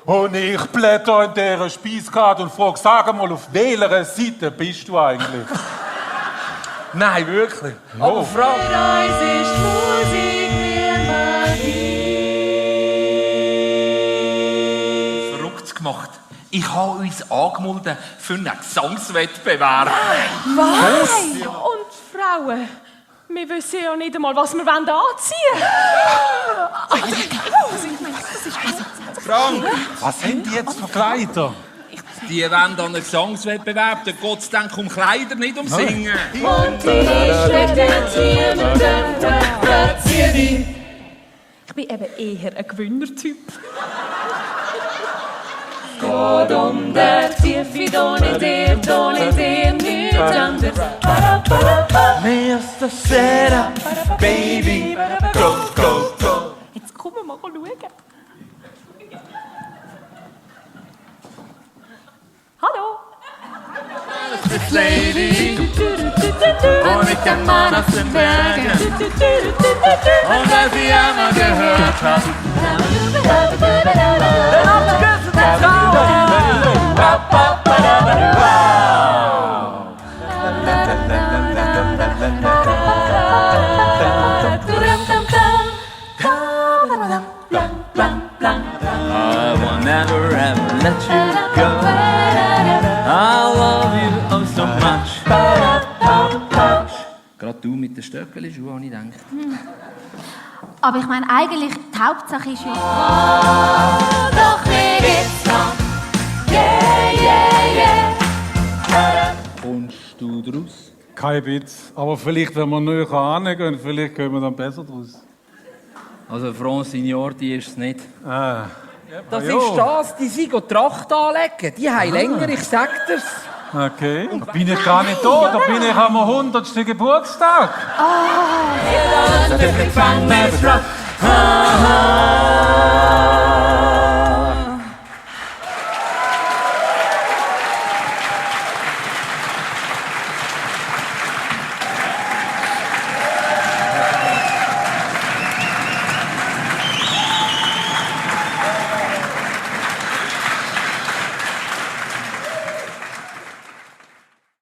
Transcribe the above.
Und ich blätter in dieser Speiskarte und frage, sag mal, auf welcher Seite bist du eigentlich? Nein, wirklich. Ja. Aber Frau... Für uns ist Musik wie Magie. Verrückt gemacht. Ich habe uns angemeldet für einen Gesangswettbewerb. Was? Und Frauen? Wir wissen ja nicht einmal, was wir anziehen wollen. Frank, Was sind die jetzt für Kleider? die wollen an einen Gesangswettbewerb. Da geht es dann um Kleider, nicht um Singen. Und ich stecke hier mit dem Platzier. Ich bin eben eher ein Gewinnertyp. Geht um der Tiefe, da nicht dir, nichts anderes. Mr. Setup, baby, go, go, go. Jetzt kommen wir mal schauen. Hallo. This lady, und ich kann Mann aus den Bergen. Und als sie einmal gehört hat, I will never ever let you go. I love you oh so much. Gerade du mit den Stöckeli-Schuhen, habe ich gedacht. Aber ich meine, eigentlich, die Hauptsache ist ja... Doch mir geht's noch. Yeah, yeah, yeah. Kommst du draus? Kein Witz. Aber vielleicht, wenn wir näher herangehen, vielleicht gehen wir dann besser draus. Also Francine, die ist es nicht. Ah. Das Ja. ist das, die sind Tracht anlegen. Die haben länger, ich sag dir's. Okay. Da bin ich gar nicht da. Da bin ich am 100. Geburtstag. Fang mit Rock.